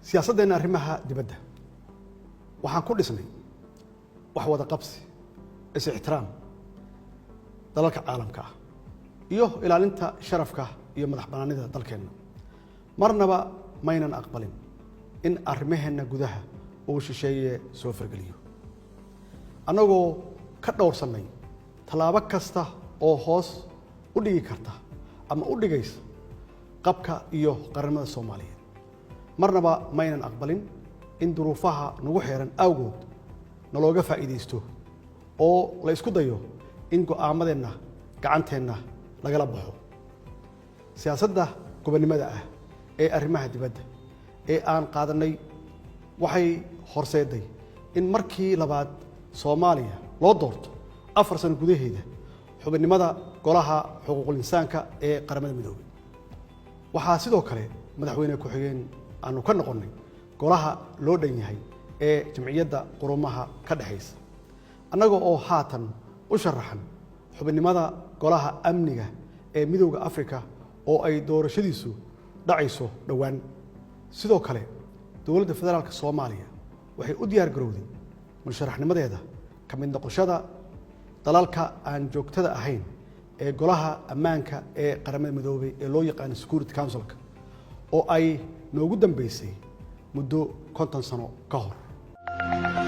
Siyaasaddeenna arrimaha dibadda waxaan ku dhisnay wax wada qabsi, is-ixtiraam dalalka caalamka ah iyo ilaalinta sharafka iyo madax bannaanida dalkeenna. Marnaba maynan aqbalin in arrimaheenna gudaha uu shisheeye soo fargeliyo, annagoo ka dhowrsannay tallaabo kasta oo hoos u dhigi karta ama u dhigaysa qabka iyo qarannimada Soomaaliyeed. Marnaba maynan aqbalin in duruufaha nagu xeeran awgood nalooga faa'iidaysto oo la isku dayo in go'aamadeenna gacanteenna lagala baxo. Siyaasadda gobonnimada ah ee arrimaha dibadda ee aan qaadannay waxay horseeday in markii labaad Soomaaliya loo doorto 4 sano gudaheeda xubinnimada Golaha Xuquuqul Insaanka ee Qaramada Midoobay. Waxaa sidoo kale madaxweyne ku-xigeen aanu ka noqonnay golaha loo dhan yahay ee Jamciyadda Qurumaha ka dhexaysa, annaga oo haatan u sharaxan xubinnimada Golaha Amniga ee Midowda Afrika oo ay doorashadiisu dhacayso dhowaan. Sidoo kale, Dowladda Federaalka Soomaaliya waxay u diyaar garowday musharaxnimadeeda ka mid noqoshada dalalka aan joogtada ahayn ee Golaha Ammaanka ee Qaramada Midoobay ee loo yaqaano Security Councilka, oo ay noogu dambeysay muddo 50 sano ka hor.